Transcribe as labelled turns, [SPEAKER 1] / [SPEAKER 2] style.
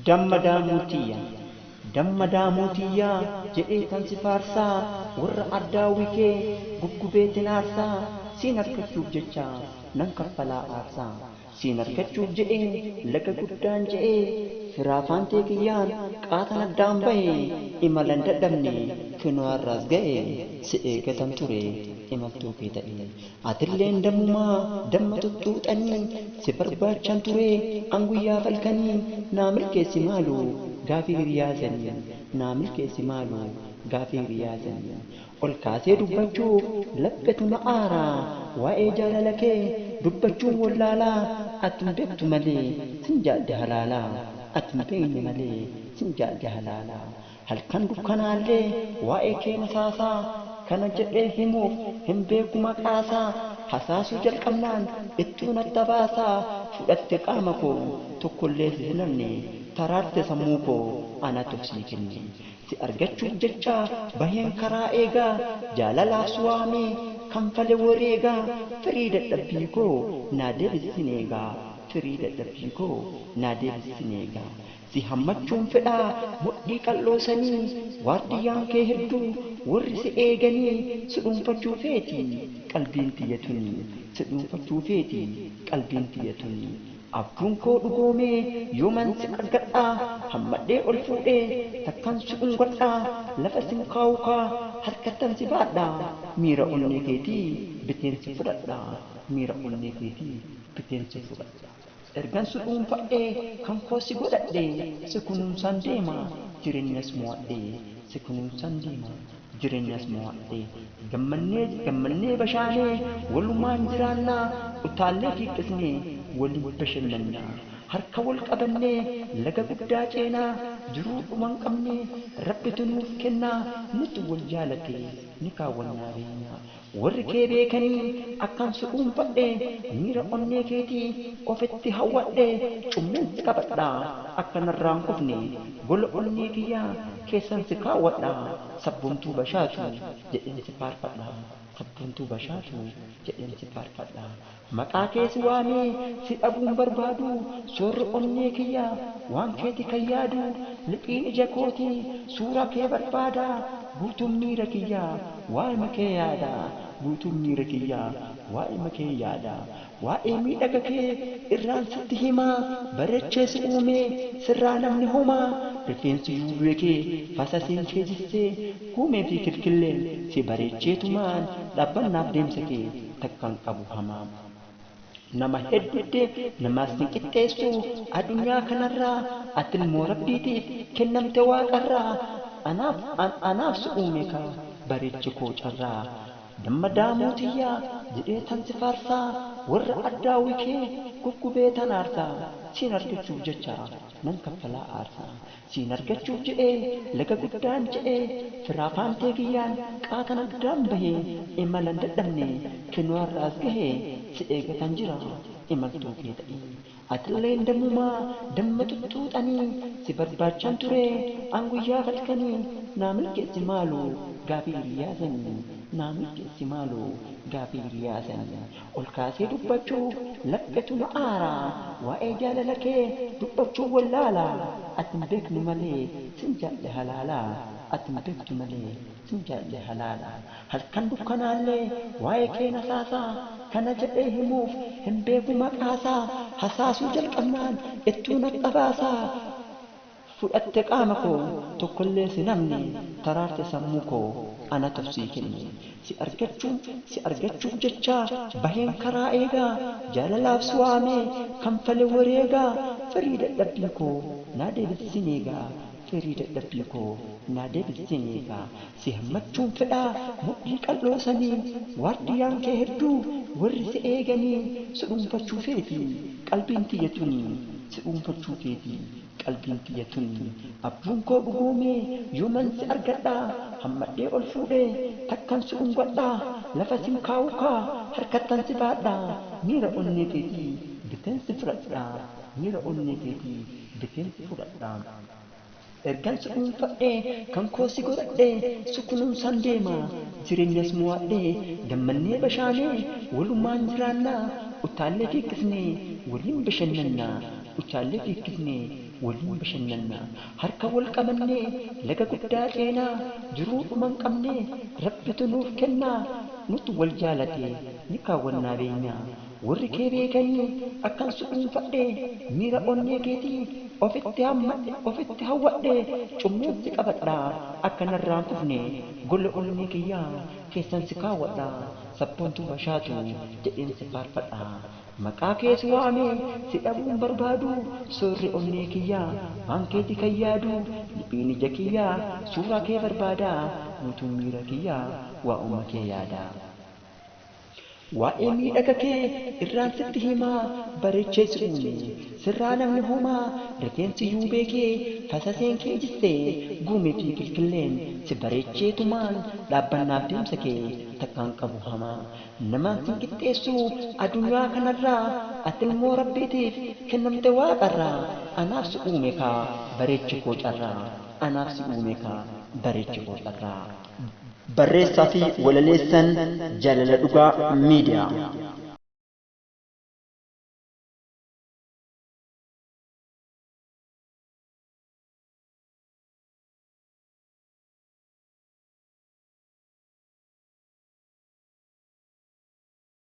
[SPEAKER 1] Damma daamuutiyya damma daamuutiyyaa jedhee tan si faarsaa warra addaawwi kee guggubeetin aarsaa siin argachuuf jecha nan kaffalaa aarsaa siin argachuuf jedhee laga guddaan je'ee firaafaan teekiyyaan qaatan addaan bahe imalan dadhabne kinoo har'aas ga'e si eegatan ture imaltuu kee ta'e atilleen dammumaa damma tuttuuxanii si barbaachan ture an guyyaa falkanii naa milkeessi maaloo gaafii hiriyaasanii naa milkeessi maaloo gaafii hiriyaasanii ol kaasee dubbachuuf laphetu na aaraa waa'ee jaalala kee dubbachuun wallaalaa atin beektu malee sin jaalladhe halaalaa atin beekne malee sin jaalladhe halaalaa halkan dukkanaallee waa'ee kee nasaasaa kana jedhee himuuf hin beeku maqaasaa hasaasuu jalqabnaan ittuu natti baasaa fudhatte qaama koo tokkollee si hin hafne taraarte sammuu koo anatu sii kenne si argachuuf jecha baheen karaa eegaa jaalalaaf si waamee kanfale wareegaa firii dadhabbii koo naa deebisin eegaa firii dadhabbii koo naa deebisin eegaa si hammachuun fedhaa mudhii qal'oosanii waardiyyaan kee hedduu warri si eeganii si dhuunfachuu feeti qalbiin tiyya tuni si dhuunfachuu feeti qalbiin tiyya tuni abjuun koo dhugoomee yooman si argadhaa hammadhee ol fuudhee takkan si dhungadhaa lafa sin kaawukaa harkattan si baadhaa miira onnee keetii biteen si fudhadhaa miira onnee keetii biteen si fudhadhaa. Ergan si dhuunfadhee kan koo si godhadhee si kunuunsaan deema jireenyas mo'adhee si kunuunsaan deema jireenyas mo'adhee gammannee gammannee bashaanee walumaan jiraannaa utaallee fiiqqisnee waliin bashannannaa harka wal qabannee laga guddaa ceenaa jiruu dhuma hin qabne rabbitu nuuf kennaa nuti wal jaalate ni kaawwannaa beenyaa warri kee beekanii akkan si dhuunfadhe miira onnee keetii ofitti hawwadhe cummeen si qabadhaa akka narraa hin kufne gola onnee kiyyaa keessan si kaawwadhaa sabboontuu bashaatu jedheen si faarfadhaa sabboontuu bashaatu jedheen si faarfadhaa maqaa kee si waamee si dhabuun barbaadu soorri onnee kiyyaa waan keeti kan yaadu liqiin ija kootii suuraa kee barbaada guutuun miira kiyyaa waa'ee kee yaada guutuun miira kiyyaa waa'ee kee yaada waa'ee miidhaga kee irraan sitti himaa bareechee si uumee sirraa namni homaa rifeensi yuubee kee fasasiin kee jissee kuumee fi kilkilleen si bareecheetumaan dhaabbannaaf deemsa kee takkaan qabu hamaa. Nama hedduutti namaas hin qixxeessu addunyaa kanarraa ati immoo rabbiitiif kennamte waaqarraa anaaf anaaf si uume ka bareechi koo carraa damma daamuutiyyaa jedhee tan si faarsaa warra addaawwi kee guggubee tan aarsaa siin argachuuf jecha nan kaffalaa aarsaa siin argachuuf jedhee laga guddaan jedhee firaafaan teekiyyaan qaatan addaan bahee imalan dadhabne kinoo har'aas gahee si eegatan jira imaltuu kee ta'ee atilleen dammumaa damma tuttuuxanii si barbaachan ture an guyyaa halkanii naa milkeessi maaloo gaafii hiriyaasanii naa milkeessi maaloo gaafii hiriyaasanii ol kaasee dubbachuu laphetu na aaraa waa'ee jaalala kee dubbachuu wallaalaa atin beeknu malee sin jaalle halaalaa atin beektu malee sin jaalle halaalaa halkan dukkanaallee waa'ee kee nasaasaa kana jedhee himuuf hin beeku maqaasaa hasaasuu jalqabnaan ittuu na baasaa fudhatte qaama koo tokkollee si namne taraarte sammuu koo anatu sii kenne si argachuuf jecha baheen karaa eegaa jaalalaaf si waamee kanfale wareegaa firii dadhabbii koo naa deebisin eegaa firii dadhabbii koo naa deebisin eegaa si hammachuun fedhaa mudhii qal'oosanii waardiyyaan kee hedduu warri si eeganii si dhuunfachuu feeti qalbiin tiyya tuni si dhuunfachuu feeti qalbiin tiyya tuni abjuun koo dhugoomee yooman si argadhaa hammadhee ol fuudhee takkan si dhungadhaa lafa sin kaawukaa harkattan si baadhaa miira onnee keetii biteen si fudhadhaa miira onnee keetii biteen si fudhadhaa. Ergan si dhuunfadhee kan koo si godhadhee si kunuunsaan deema jireenyas mo'adhee gammannee bashaanee walumaan jiraannaa utaallee fiiqqisnee waliin bashannannaa Utaallee fiiggifnee waliin bashannannaa. Harka wal qabannee laga guddaa ceenaa, jiruu dhuma hin qabne Rabbitu nuuf kennaa. Nutu wal jaalate ni kaawwannaa beenyaa. Warri kee beekanii akkan si dhuunfadhe, miira onnee keetii ofitti hammadhe, ofitti hawwadhe. Cummeen si qabadha akka narraa hin kufne, gola onnee kiyyaa keessan si kaawwadha. Sabboontuu bashaatu jedheen si faarfadha. Maqaa kee si waame si dhabuun barbaadu, soorri onnee kiyyaa waan keeti kan yaadu. Liphiin ija kiyyaa suuraa kee barbaada, guutuun miira kiyyaa waa'uma kee yaada. Waa'ee miidhaga kee irraan sitti himaa, bareechee si uume sirraa namni homaa. Rifeensi yuubee kee fasaseen kee jissee, guumee fi kilkilleen si bareechee tumaan. Dhaabbannaaf deemsa kee takkaan qabu hamaa. Namaan sin qixxeessu addunyaa kanarraa, ati ilmoo Rabbiitiif kennamte waaqarraa. Anaaf si uume kaa bareechi koo carraa, anaaf si uume kaa bareechi koo carraa.
[SPEAKER 2] Barreessaa fi walaleessaan Jaalala Dhugaa Miidiyaa.